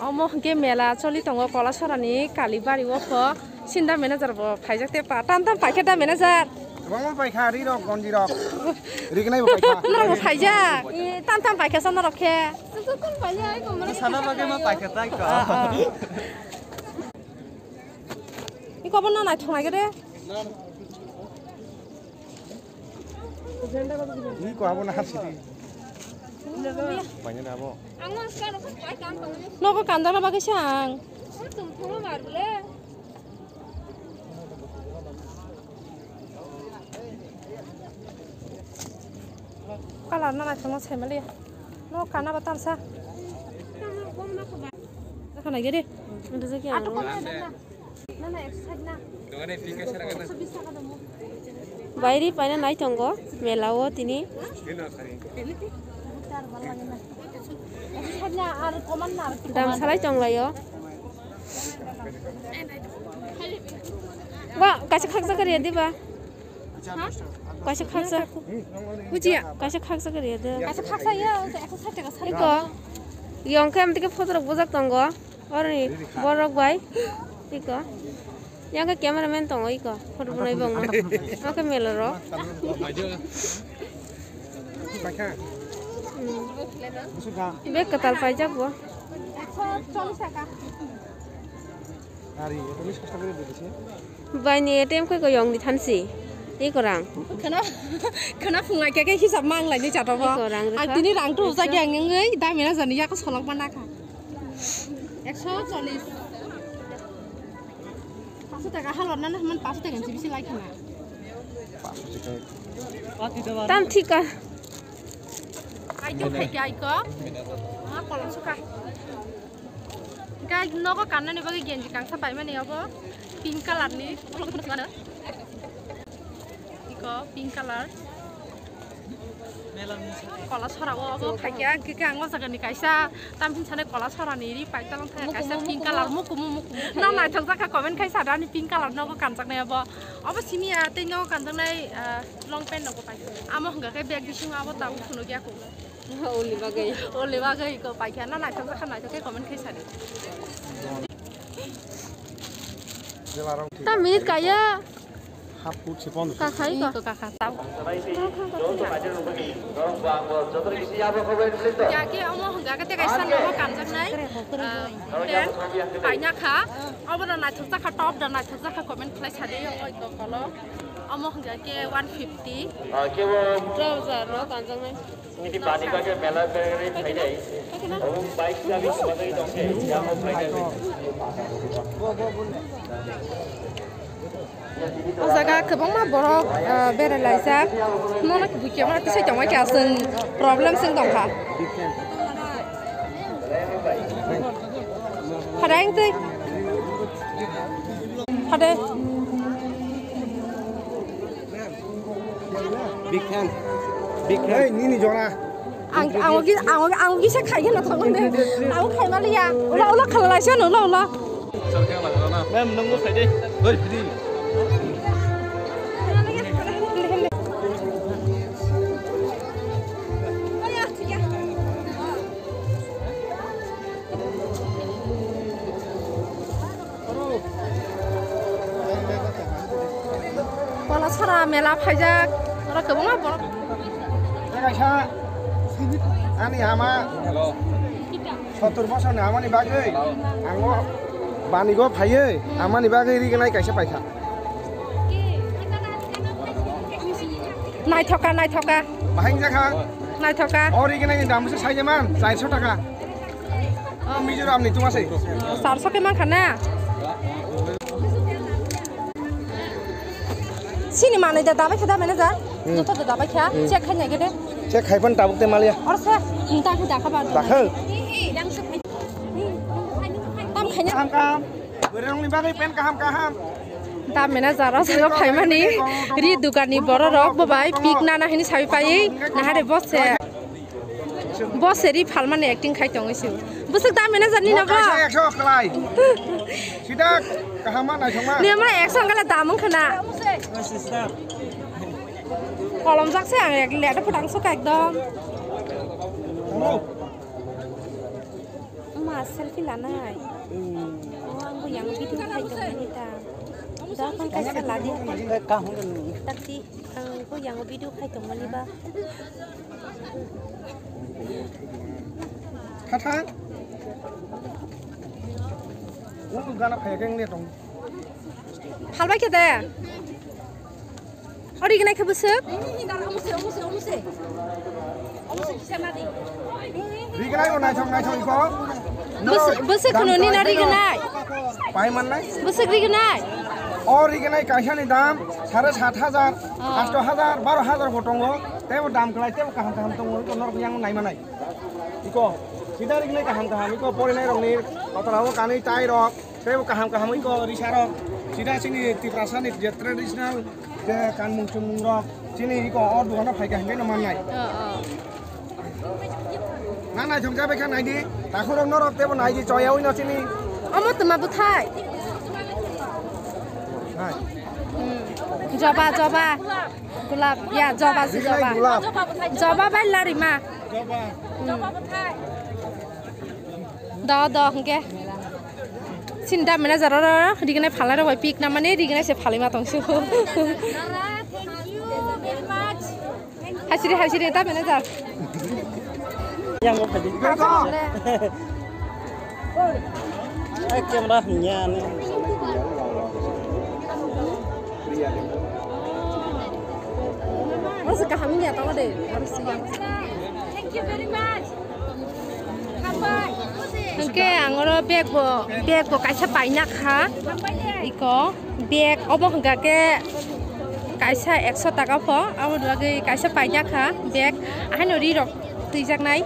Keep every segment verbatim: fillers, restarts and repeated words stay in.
Omo hwnkhe mela choli tongo Kolasora ni Kalibari o kho. Sinda manager bo phaijak te pa. Tam tam paikha da manager. Kwbangma paikha, ri rok, gonji rok. Rignai bo paikha. Norok bo phaijak. I tam tam paikha sa norok khe. Sana bagwi ma paikha tai ko. Ah, ah. Iko bo na naithok nai gede. Iko abo na sidi. Paina na abo. Nogo kanjana bagwi sang. Kalar na naithok no saimaliya. No kana ba tamsa. Khana gede. Ato kona na. Na na exercise na. Bairi paina nai tongo mela o tini. Exercise na ar koman na ar. Dam salai tong laio. Ba kaisa khaksa kariya diba. Kaisa khaksa. Bujiya. Kaisa khaksa kariya de. Kaisa khaksa ya, ekso sat taka sari. Iko. Yong khe amtike photo rok bujak tongo. Oroni borok bai. Iko. Yang khe cameraman tongo iko. Photo bunai bong. Oke melo ro. Bek katal paijak bo. Ekso chollis taka. Ari, ekso chollis taka. Bai ni A T M koi ko yong ni thansi. Iko rang. Khana, khana phungai khe khe hisab mang lai ni chato bo. Iko rang rwkha. Tini rang tu usa yang ngai da mera jani ya ko solok mana kha. Ekso chollis. Paso taka halor na na man paso taka ni bisi lai khana. Tam thika. Ai to khai kai ko. Ma kolom suka. Guys, nogo kannani bagwi genji kangsa paimani obo pink color ni. Iko pink color. Kolasora o obo phaikha, hwnkhe ang o jaga ni kaisa tamhin sanai Kolasora ni ri paita long thaya kaisa pink color mukumu mukumu. Na naithok jakha comment khai sa da ani pink color nogo kanjaknai obo. Obo simi ya tei nogo kanjaknai, ah, long pant nogo paikha. Amo hwnkha khe bag bisingo abo tabuk phunukya kho. Uli bagwi. Uli bagwi ko paikha na naithok jakha naithok khe comment khai sadi. Ta minute kaya. Half foot se pondo. Kakhai ko kakha tau. Ya ke omo hwnga khe tei kaisa nogo kanjaknai, ah, pant kaina kha. Obo da naithok jakha, top da naithok jakha, comment khlai sadi oi kokolo. Omo hwnga khe one fifty. Trouser no kanjaknai. Ini pani pakai mela kering kering. Kamu baik sekali sebagai dongeng yang mau belajar. O jaga kwbangma borok, ah, berai laijak. Nono bui kemara tisai tongmai kha, chwng problem chwng tongkha. Phadai wng twi. Phade. Big fan. Big fan. Hey, nini jora. Ang, ang ogi, ang ogi, ang ogi sa khai gana thang de. Ang khai mali ya. Ula, ula khala lai sa, ula, ula. Ma'am, nunggu khai de. Hoi, free. Kolasora mela phaijak, oro kwbangma borok. Kaisa ani ama sottor bosor ni amani bagwi ang o banigo phaiwi amani bagwi rignai kaisa paikha. Naithoka, naithoka. Bahai jakha. Naithoka. O rignai ni dam se saijaman, charso taka. O Mizoram ni tuma se. Charso khe mankha na? Sini manwi da dabai khe da manager. Hmm. Joto da dabai kha. Hmm. Check khai nai gede. Check khai phan tabuk te maliya. Or se, ta khe dakha ba. Dakha. Tam khai na. Kaham kaham. Bwrwirokni bagwi pant kaham kaham. Ta manager o salo phaimani ri dukanni bororok bo bai pik nana hini sawi pai nahare bose. Bose ri phalmani acting khai tongwi se. Bwswk ta manager ni nabo. Kaisa ekso kwlai. Sida kaham ma naithokma. Ni ma ekso gala damung khana. Kolom jak se ang ek leta phutang sok ekdom. Ma Selfie lanai. Hmm. Oh, ang bo yang video khai tongmani ta. Da phang kaisa ladi. Khe kaham. Takti, ang bo yang video khai tongmani ba. Khathang. Uku gana phai keng ne tong. Phalbai khe de. O rignai khe bwswk? Rignai bo naithok naithok iko. Bwswk, bwswk kheno nini rignai? Pai mannai? Bwswk rignai? O rignai kaisani dam sare sat hajar, ah, asto hajar, baro hajar bo tongo. Teibo dam kwlai, teibo kaham kaham tongo, iko norok yang nai manai. Iko, sida rignai kaham kaham, iko porinai rokni kotorao kanwi tai rok. Teibo kaham kaham iko risa rok. Sida chini Tiprasa ni je traditional je kanmung chumung rok. Chini iko o dogano phai kaham no mannai. Oh, oh. Na naithok jabe kha naidi. Takhurok norok teibo naidi choya ui no chini. Omo tma bwthai. Hai. Hmm. Joba, joba. Gulab, ya, joba se joba. Gulab. Joba bai larima. Joba. Hmm. Do, do, hwnkhe. Sinda manager oro rignai phalai rok bai pik na mani rignai se phalai ma tong su. Thank you very much. Hasiri, hasiri, ta manager. Yang mau pergi. Eh, camera hanya ni. Masa kaham ini atau ada? Harus yang. Thank you very much. Hwnkhe ang oro bag bo, bag bo kaisa paina kha. Iko bag obo hwnkha khe kaisa ekso taka pho, aboni bagwi kaisa paina kha bag. Ahaino ri rok twijaknai.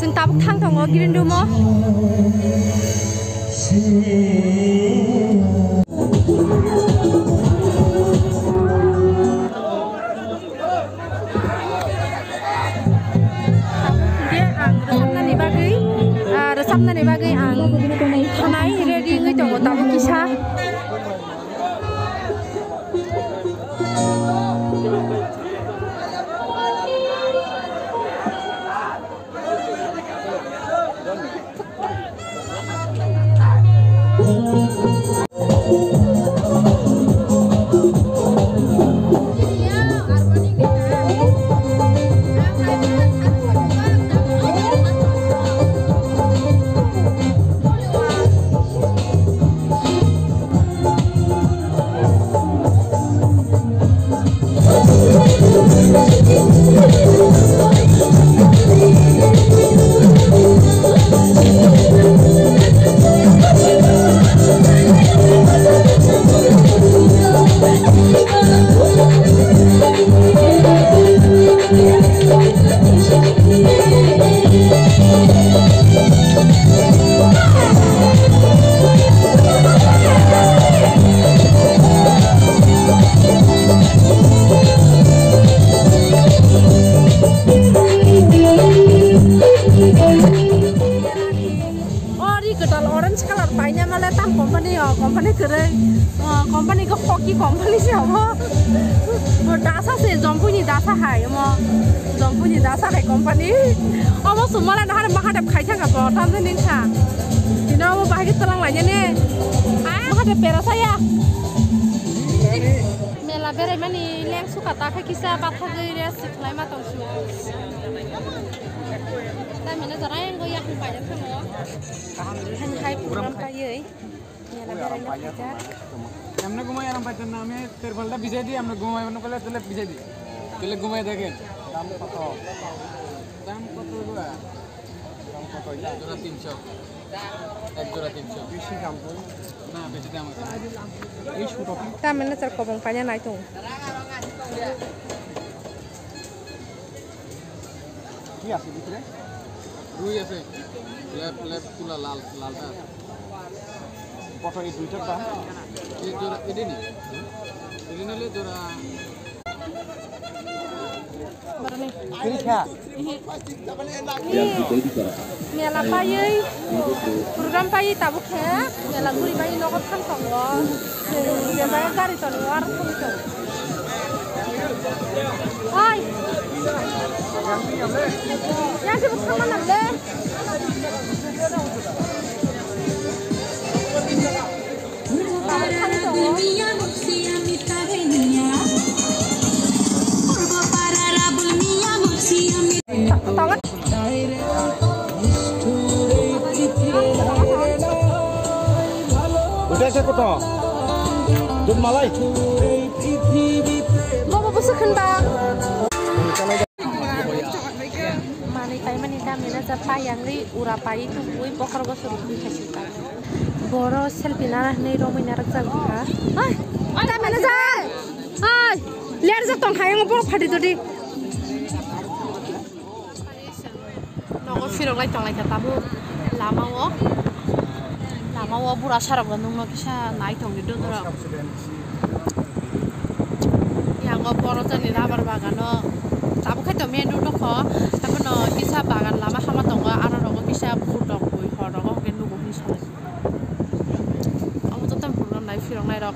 Chwng tabuk thang tongo green room o. Hwnkhe ang rwchapnani bagwi, ah, rwchapnani bagwi ang thanai ready wngwi tongo tabuk kisa. O ri kwtal orange colour paina male tam company o, company kwrwi, o, company khe hockey company se omo. Bo dasa se, Jompui ni dasa hai omo. Jompui ni dasa hai company. Omo sumala nahar Mahadev khai thangkha bo, tamjani wngkha. Tini omo bahai khe twlang lainani. Ah, Mahadev pera saya. Mela beraimani leng suka ta khe kisa bathagwi rest khlaima tong su. Tamina jora yang go yakni paina thango. Kaham hai program paiwi mela beraina phaijak. Emne gumai aram paitan na, ami terpal da bijai di, emne gumai mano kole tole bijai di. Tole gumai dage. Dam koto? Dam koto gua? Dam koto ya? Jora tinso. Ek jora tinso. Bisi dam koi? Na, bisi dam koi. Ei suto. Tamina sar kobong paina nai tong. কি আছে ভিতরে? রুই আছে। লেপ, লেপ তুলা লাল, লালটা। কত এই দুইটার দাম? এই জোড়া, এটি নি? এটি নিলে জোড়া। Mela paiwi, program paiwi tabuk khe mela guri bai nogo thang tongo. Chwng je jaga gari tongo, aro thangwi tongo. Oi! Yang se bwkhak manam le. Udah saya potong. Jun malai. Bobo busu khen ba. Manwi paimani dam ina ja pai yangwi ura pai tubui bokhor gosok rwgwi khaisi ta. Boro selfie nana hinwi romwi narwk jak wngkha. Oi, dam ina ja. Oi, ler jak tong kha yango borok phati todi. Nogo phirok lai tong lai kha tabuk lama o. Lama o bura sarok bo nungno kisa nai tong di dodorok. Yango boro jani rubber bagano tabuk khai to main road kho, abono kisa bagan lama hama tongo, aro rogo kisa bufur tongo, bui hor rogo hwnkhe nugo hwnwi salai. Amo joto program nai phirok nai rok.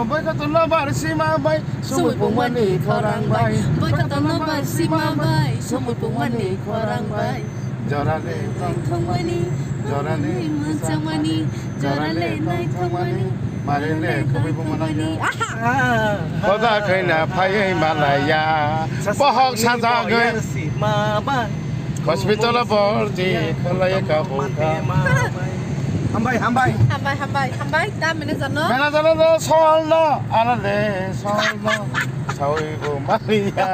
Bai kha tonno bar sima bai, sumui pungmani khorang bai. Bai kha tonno bar sima bai, sumui pungmani khorang bai. Jorale tongthokmani, jorale mwchangmani, jorale tongthokmani, marele khobwi bumana. Aha! Khoda khaina phaiwi malaya, bohok sajagwi. Hospital o borti khalai ka bungkha. Hambai, hambai. Hambai, hambai, hambai. Da manager no? Manager no solno, ala de solno. Sawi bo maliya.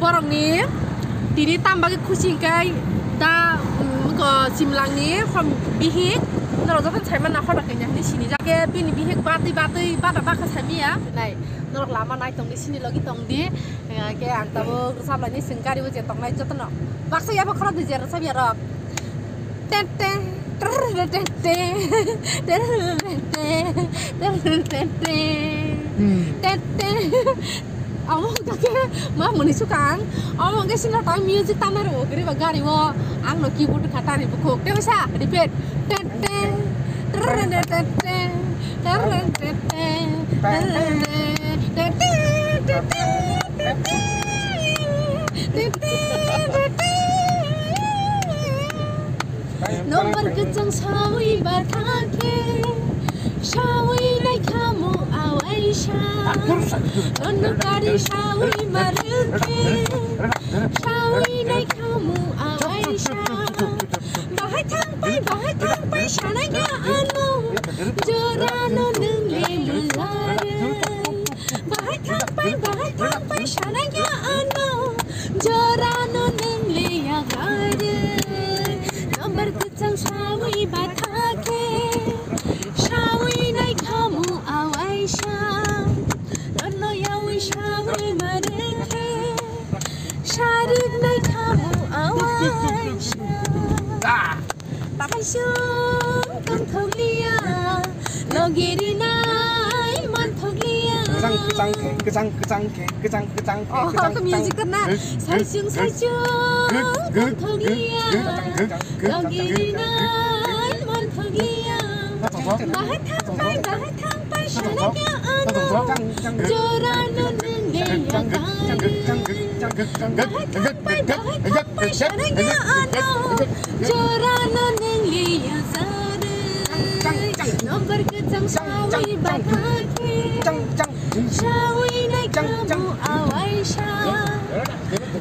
Borokni tini tam bagwi khusi hwnkhe da, mm, ko Simlangni hom bihik norok joto saimana hoda kanya hwnwi sini jake bini bihik batwi batwi bada bakha saimiya. Nai norok lama nai tongdi sini logi tongdi. Hingke ang tabuk rwchapmani chwng gari o je tongnai jotono baksa yabo khoroknwi je rwchapya rok. Ten ten, trrrr ten ten, trrrr ten ten, trrrr ten ten, Hmm. Ten ten. Amo hwnkha khe ma mwnwi sukha ang. Amo hwnkhe sino tang music tamnai rwo gari ba gari o. Ang no keyboard kha tari bukhuk. Tei sa repeat. Ten ten, trrrr ten ten. Number kwchang sawi batha khe, sawi naikhamu awaisa. Nono gari sawi marwkhe, sawi naikhamu awaisa. Bahai thangpai, bahai thangpai sanai ya ano, jorano nwngle mwnlarwk. Bahai thangpai, bahai thangpai sanai ya ano, jorano nwngle yakarwk. Number kwchang sawi batha khe, sawi naikhamu awaisa. Nono yawi sawi marwkhe, sarwk naikhamu awaisa. Taisung tongthokliya, logirinai manthokliya. Kechang, kechang khe, kechang, kechang khe, kechang, kechang khe, Oh, kechang, khe music kechang. Khe na. Saisung, saisung tongthokliya, logirinai manthokliya. Bahai thangpai, bahai thangpai sanai ya ano, jorano nwngle yakarwk. Bahai thangpai, bahai thangpai sanai ya ano, jorano nwngle yakarwk. Number kwchang sawi batha khe, sawi naikhamu awaisa.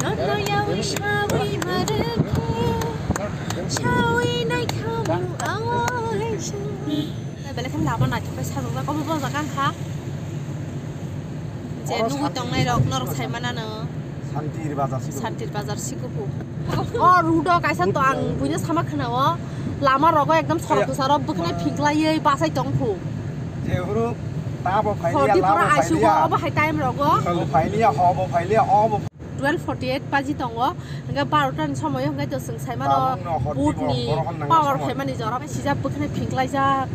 Nono yawi sawi marwkhe, sawi naikhamu awaisa. Belai khe lama naithok khe sajokjak, obo bojak ang kha. Je nugwi tongnai rok norok sai manano. Santir bazar Sikupu. Santir bazar Sikupu. O road o kaisa to ang buino sama khwnao. Lama rogo ekdom sorok kwcharo bwkhnai phiklaiwi bachai tong phu. Je huru tabo phailiya, Hodi pora labo aisugo phailiya. Obo hai time rogo. Obo phailiya, obo phailiya, obo. Twelve forty eight baji tongo. Hingke barota ni somoyo hingke to chwng sai mano. Tabukno hor vote ni twibo, borok hwn nangma power somoi. Khaimani jora bai sijak bwkhanai phingklaijak,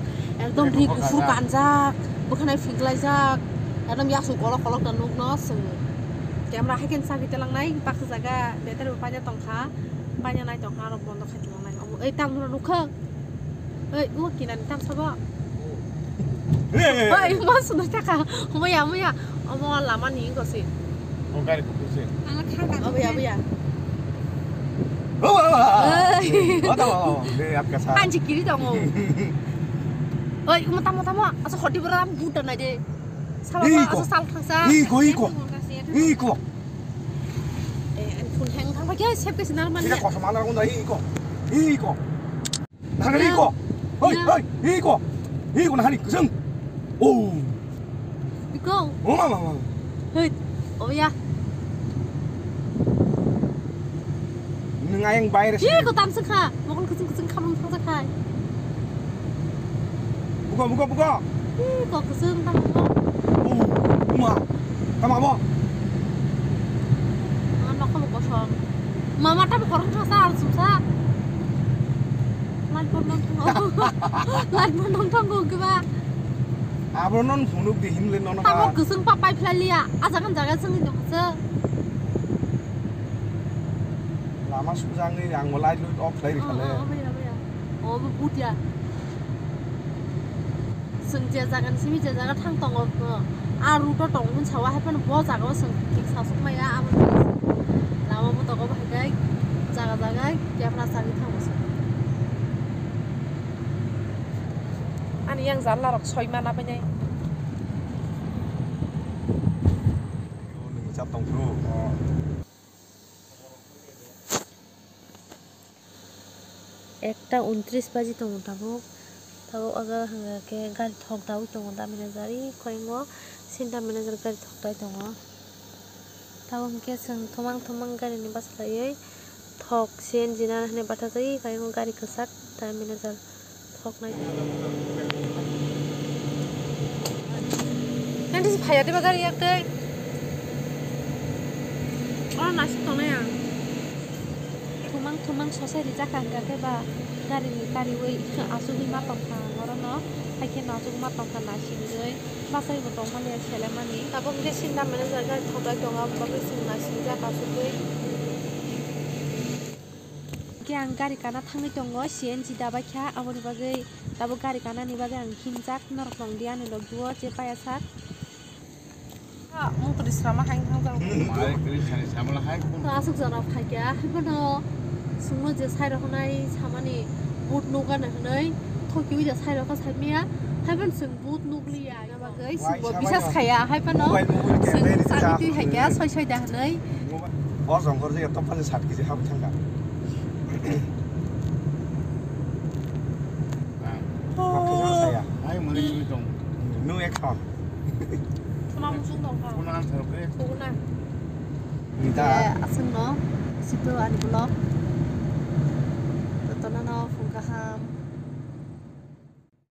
ekdom ri kuphur kanjak, bwkhanai phingklaijak. Adam yasu kolok kolok da nuk no sung. Camera hai ken sagi telang nai, baksa jaga battery bo paina tong kha, paina nai tong kha, aro bondo khai telang nai. Omo, ei tam hura nuk kha. Ei, u kinan tam sabo. Ei, ei, ei. Ei, mas no taka. Moya, moya. Omo lama ni ko si. O gari ko si. Ala kha ka. Obo ya, obo ya. O, o, o, o. Ei. O, tamo, tamo. Be, apka sa. Anji kiri tamo. Oi, uma tamo, tamo. Asa khoti bora buta nai de. Sabo iko. Asa sal khangsa. Iko, iko. Iko. Eh, an phun hang thang ba kya sep ke sinar man. Iko, sama na kunda iko. Iko. Nahani iko. Hoi, hoi, iko. Iko nahani kusung. Oh. Iko. Oh, mama, mama. Hoi. Oh ya. Nung ayang bayar sih. Iko tam sengkha. Mokol kusung kusung khamung thang sakhai. Buka, buka, buka. Iko kusung tam. Oh, ma. Tama bo. Mama tam korang thang sa, sumsa. Light bulb nong thango. Light bulb nong thango keba. Abo non phunuk di himle nono. Tamo kusung pa pipe phlai liya. Ajagan jaga sengni dong se. Lama sujangni ang light lut off khlai rikha le. Oh, oh, oh, oh, oh, oh, oh, but ya. Sung je jaga ni simi je jaga thang tongo. A route o tong hwn sawa hai phano bo jaga o sung thik sasuk maya abo. Lama mo togo bahai kai jaga jaga camera sagi thango sung. Ani yang jalla rok soi mana bai nai. Nini chat tong bro. Ekta untris baji tongo tabuk. Tabuk o jaga hwnka khe gari thok daui tongo da manager, i koingo sinda manager gari thok dai tongo. Tabuk hwnkhe chwng thumang thumang gari ni bachalaui thok C N G nana hinwi bathajagwi koingo gari kwchak da manager. Thoknai. Nanti si phaiya diba gari yak tei. Oh, nasib tongnai ang. Thumang thumang sosai rijak ang khe ba gari ni kariwi asugwi ma tongkha ang orono. Haikhe no asugwi ma tongkha naisingwi. Bachai bo tongmani selemani. Tabuk hwnkhe sinda manager gari thokdai tongo, aboni bagwi chwng naisingjak asugwi. Hwnkhe ang gari kana thangwi tongo, C N G dabai kha, aboni bagwi tabuk gari kana ni bagwi ang himjak, norok tong di ani logi o je paya sak. Ah, mung twi sama hai thang jang. Mai kri sani samala hai. Aswk jora phai kha, hai phano chwngno je sai rok nai samani boot nukgana hwnwi thokiwi da sai rok kha sai maya, hai phano chwng boot nukliya. Bagwi singbo bisas khaya, hai phano chwng chakri twi hai kha, soi soi da hwnwi. O jongkor je topha je sat kg habwi thangkha. Hai mani chini tong. Nu ek thon. Thuma musung tong kha. Thuma ang thok khe. Thuna. Nita. Aswkno situ ani vlog. Jotono no phung kaham.